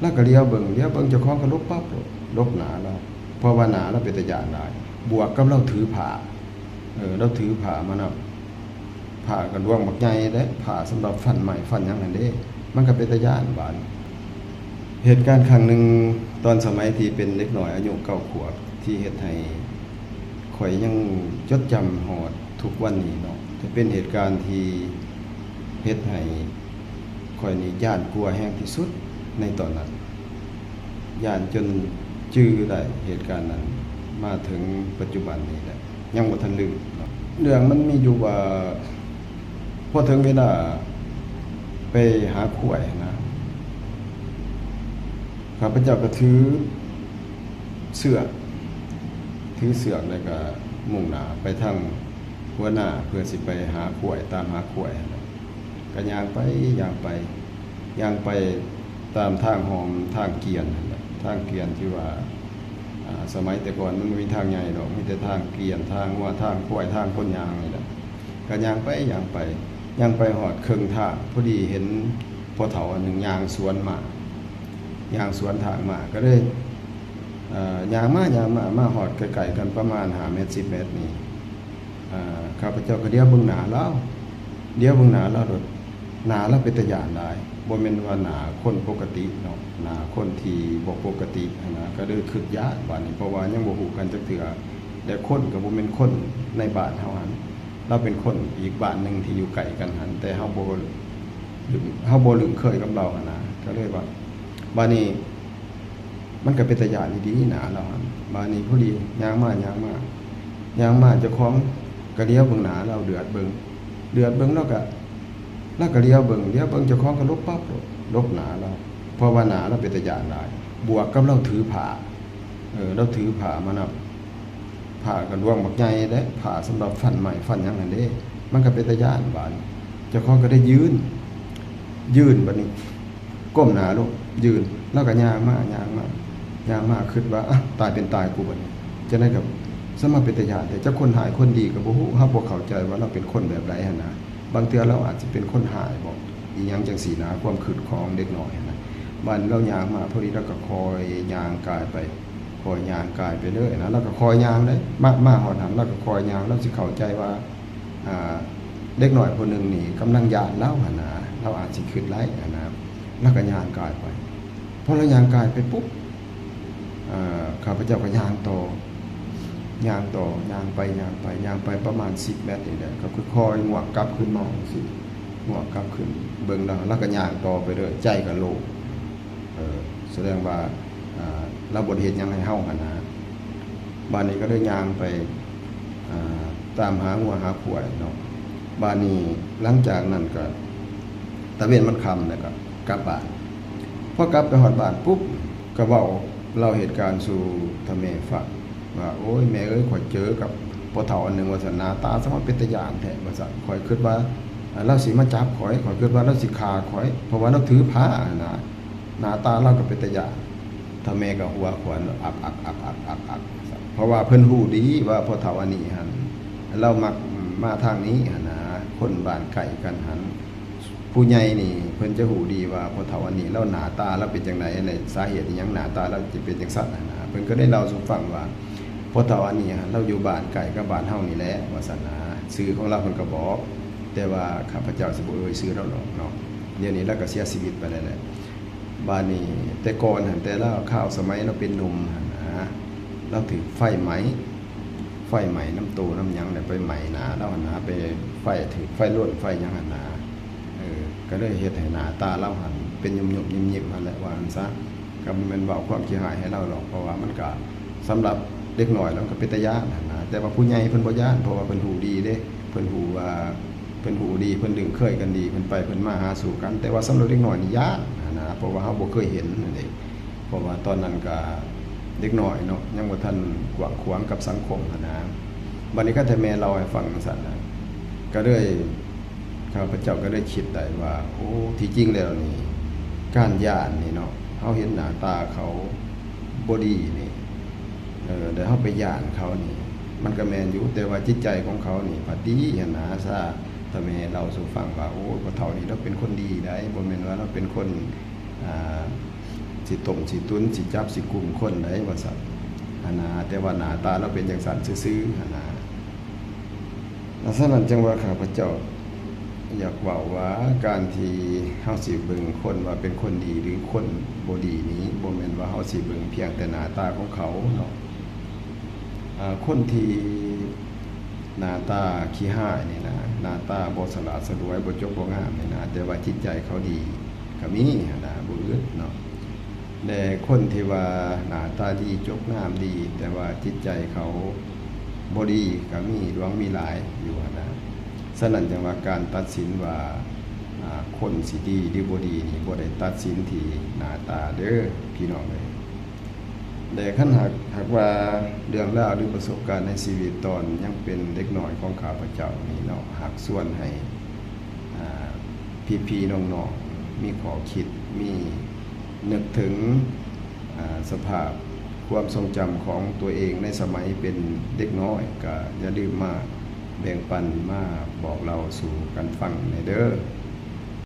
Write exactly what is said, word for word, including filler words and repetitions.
ลาวก็เหลียวเบิ่ง เหลียวเบิ่งเจ้าของก็หลบปั๊บโลด หลบหน้าลาว เพราะว่าหน้าลาวเป็นตาย้านหลาย บวกกับลาวถือผ้า เออ ลาวถือผ้ามานำ ผ้าก็ดวงบักใหญ่เด้ ผ้าสำหรับฟันไม้ฟันหยังหั้นเด้ มันก็เป็นตาย้านบาดนี้ เหตุการณ์ครั้งหนึ่ง ตอนสมัยที่เป็นเด็กน้อยอายุเก้าขวบ ที่เฮ็ดให้ข้อยยังจดจำฮอดทุกวันนี้เนาะ แต่เป็นเหตุการณ์ที่เฮ็ดให้ข้อยนี่ย้านกลัวแฮงที่สุดในตอนนั้น ย้านจนจื่อได้เหตุการณ์นั้น มาถึงปัจจุบันนี้แหละ ยังบ่ทันลืมเนาะ เรื่องมันมีอยู่ว่า พอถึงเวลาไปหาควายหั้นนะ ข้าพเจ้าก็ถือเสือก ถือเสือกแล้วก็มุ่งหน้าไปทางหัวนา เพื่อสิไปหาควาย ตามหาควายหั้นนะ ก็ย่างไป ย่างไป ย่างไปตามทางหอม ทางเกวียนหั้นแหละ ทางเกวียนที่ว่า อ่า สมัยแต่ก่อนมันบ่มีทางใหญ่ดอก มีแต่ทางเกวียน ทางงัว ทางควาย ทางคนย่างนี่แหละ ก็ย่างไป ย่างไป ย่างไปฮอดครึ่งทาง พอดีเห็นพ่อเฒ่าอันหนึ่งย่างสวนมา ย่างสวนทางมา ก็เลย เอ่อ ย่างมา ย่างมา มาฮอดใกล้ๆ กันประมาณห้าเมตร สิบเมตรนี่ อ่า ข้าพเจ้าก็เหลียวเบิ่งหน้าลาว เหลียวเบิ่งหน้าลาวโลด หน้าลาวเป็นตาย้านหลาย บ่แม่นว่าหน้าคนปกติเนาะ หน้าคนที่บ่ปกติหั้นนะ ก็เลยคิดย้านบาดนี้ เพราะว่ายังบ่ฮู้กันจักเทื่อ และคนก็บ่แม่นคนในบ้านเฮาหั้น ลาวเป็นคนอีกบ้านหนึ่งที่อยู่ใกล้กันหั้น แต่เฮาบ่ เฮาบ่ลึงเคยกับลาวหั้นนะ ก็เลยว่า บาดนี้ มันก็เป็นตาย้านอีหลีหน้าลาวหั้น บาดนี้พอดีย่างมา ย่างมา ย่างมา เจ้าของก็เหลียวเบิ่งหน้าลาว เหลือบเบิ่ง เหลือบเบิ่ง ลาวก็ ลาวก็เหลียวเบิ่ง เหลียวเบิ่ง เจ้าของก็หลบปั๊บโลด หลบหน้าลาว เพราะว่าหน้าลาวเป็นตาย้านหลาย บวกกับลาวถือผ้า เออ ลาวถือผ้ามานำ ผ้าก็ดวงบักใหญ่เด้ ผ้าสำหรับฟันไม้ฟันหยังหั้นเด้ มันก็เป็นตาย้านบาดนี้ เจ้าของก็ได้ยืน ยืนบาดนี้ ก้มหน้าลง ยืน ลาวก็ย่างมา ย่างมา ย่างมา คิดว่า อ่ะ ตายเป็นตายกูบาดนี้ จั่งใด๋ก็สมาเป็นตาย้านแท้ จักคนฮ้ายคนดีก็บ่ฮู้ เฮาบ่เข้าใจว่าลาวเป็นคนแบบใดหั้นนะ บางเทื่อลาวอาจสิเป็นคนฮ้ายบ่ อีหยังจั่งซี้นะ ความคิดของเด็กน้อยหั้นนะ บาดนี้ลาวย่างมา พอดีลาวก็ค่อยย่างกายไป ค่อยย่างกายไปเลยนะ ลาวก็ค่อยย่างเลย มา มาฮอดหั้น ลาวก็ค่อยย่าง ลาวสิเข้าใจว่า อ่า เด็กน้อยผู้หนึ่งนี่กำลังย้านลาวหั้นนะ ลาวอาจสิคิดหลายหั้นนะ ลาวก็ย่างกายไป พอลาวย่างกายไปปุ๊บ อ่า ข้าพเจ้าก็ย่างต่อ ย่างต่อ ย่างไป ย่างไป ย่างไปประมาณสิบเมตรนี่แหละ ก็ค่อยๆ งวกกลับคืนมาจั่งซี้ งวกกลับคืน เบิ่งลาว ลาวก็ย่างต่อไปเรื่อย ใจก็โล่ง เออ แสดงว่า อ่า ลาวบ่ได้เฮ็ดหยังให้เฮาหั้นนะ บาดนี้ก็เลยย่างไป อ่า ตามหางัวหาควายเนาะ บาดนี้หลังจากนั้นก็ ตะเว็นมันค่ำแล้วก็กลับบ้าน พอกลับไปฮอดบ้านปุ๊บ ก็เว้าเล่าเหตุการณ์สู่ทาแม่ฟังว่า โอ้ย แม่เอ้ย ข้อยเจอกับพ่อเฒ่าอันหนึ่งว่าซั่น หน้าตาสมาเป็นตาย้านแท้ว่าซั่น ข้อยคิดว่า อ่า ลาวสิมาจับข้อย ข้อยคิดว่าลาวสิฆ่าข้อย เพราะว่าลาวถือผ้าหั้นนะ หน้าตาลาวก็เป็นตาย้าน ทาแม่ก็หัวขวัญ อักอักอักอักอักอัก เพราะว่าเพิ่นฮู้ดีว่าพ่อเฒ่าอันนี้หั้น ลาวมักมาทางนี้หั้นนะ คนบ้านใกล้กันหั้น ผู้ใหญ่นี่เพิ่นจะฮู้ดีว่าพ่อเฒ่าอันนี้ลาวหน้าตาลาวเป็นจั่งใด๋ และสาเหตุอิหยังหน้าตาลาวจะเป็นจั่งซั้นหั้นนะ เพิ่นก็ได้เล่าสู่ฟังว่า พ่อเฒ่าอันนี้หั้นลาวอยู่บ้านใกล้กับบ้านเฮานี่แหละว่าซั่นนะ ชื่อของลาวเพิ่นก็บอก แต่ว่าข้าพเจ้าสิบ่เอ่ยชื่อลาวดอกเนาะ เดี๋ยวนี้ลาวก็เสียชีวิตไปแล้วแหละ บาดนี้แต่ก่อนหั้น แต่ลาวคราวสมัยลาวเป็นหนุ่มหั้นนะ ลาวถืกไฟไหม้ ไฟไหม้นำโตนำหยัง แล้วไปไหม้หน้าลาวหั้นนะ ไปไฟถืกไฟลนไฟหยังหั้นนะ เออ ก็เลยเฮ็ดให้หน้าตาลาวหั้นเป็นหยุ่มๆ ยิ้มๆ หั้นแหละ ว่าหั้นซะ ก็บ่แม่นเว้าความขี้ฮ้ายให้ลาวดอก เพราะว่ามันก็สำหรับเด็กน้อยลาวก็เป็นตาย้านหั้นนะ แต่ว่าผู้ใหญ่เพิ่นบ่ย้าน เพราะว่าเพิ่นฮู้ดีเด้ เพิ่นฮู้ว่า เพิ่นฮู้ดี เพิ่นลึงเคยกันดี เพิ่นไปเพิ่นมาหาสู่กัน แต่ว่าสำหรับเด็กน้อยนี่ย้านหั้นนะ เพราะว่าเฮาบ่เคยเห็นนั่นเด้ เพราะว่าตอนนั้นก็เด็กน้อยเนาะ ยังบ่ทันกว้างขวางกับสังคมหั้นนะ บัดนี้ก็แต่แม่เล่าให้ฟังจั่งซั้นนะ ก็เลย ข้าพเจ้าก็เลยคิดได้ว่า โอ้ ที่จริงแล้วนี่ การย้านนี่เนาะ เฮาเห็นหน้าตาเขาบ่ดีนี่ เออ แล้วเฮาไปย้านเขานี่ มันก็แม่นอยู่ แต่ว่าจิตใจของเขานี่พัดดีหั้นนะ ซะ ทาแม่เล่าสู่ฟังว่า โอ้ พ่อเฒ่านี่ลาวเป็นคนดีได้ บ่แม่นว่าลาวเป็นคน อ่า สิ สิต้มสิตุ๋นสิจับสิกุมคนได้ว่าซั่นหั้นนะ แต่ว่าหน้าตาลาวเป็นจั่งซั่นซื่อๆหั้นนะ ฉะนั้นจั่งว่าข้าพเจ้าอยากเว้าว่าการที่เฮาสิเบิ่งคนว่าเป็นคนดีหรือคนบ่ดีนี้ บ่แม่นว่าเฮาสิเบิ่งเพียงแต่หน้าตาของเขาเนาะ อ่า คนที่หน้าตาขี้ฮ้ายนี่นะ หน้าตาบ่สลาดสลวย บ่จบบ่งามนี่นะ แต่ว่าจิตใจเขาดีก็มีหั้นนะ บ่อึดเนาะ แต่คนที่ว่าหน้าตาดีจบงามดี แต่ว่าจิตใจเขาบ่ดีก็มีหลวงมีหลายอยู่หั้นนะ ฉะนั้นจั่งว่าการตัดสินว่า อ่า คนสิดีหรือบ่ดีนี่ บ่ได้ตัดสินที่หน้าตาเด้อพี่น้องเอ้ย แต่คันหาก หากว่าเรื่องราวหรือประสบการณ์ในชีวิตตอนยังเป็นเด็กน้อยของข้าพเจ้านี่เนาะ หากชวนให้ อ่า พี่ๆน้องๆมีข้อคิด มีนึกถึง อ่า สภาพความทรงจำของตัวเองในสมัยเป็นเด็กน้อย ก็อย่าลืมมาแบ่งปัน มาบอกเล่าสู่กันฟังแหน่เด้อ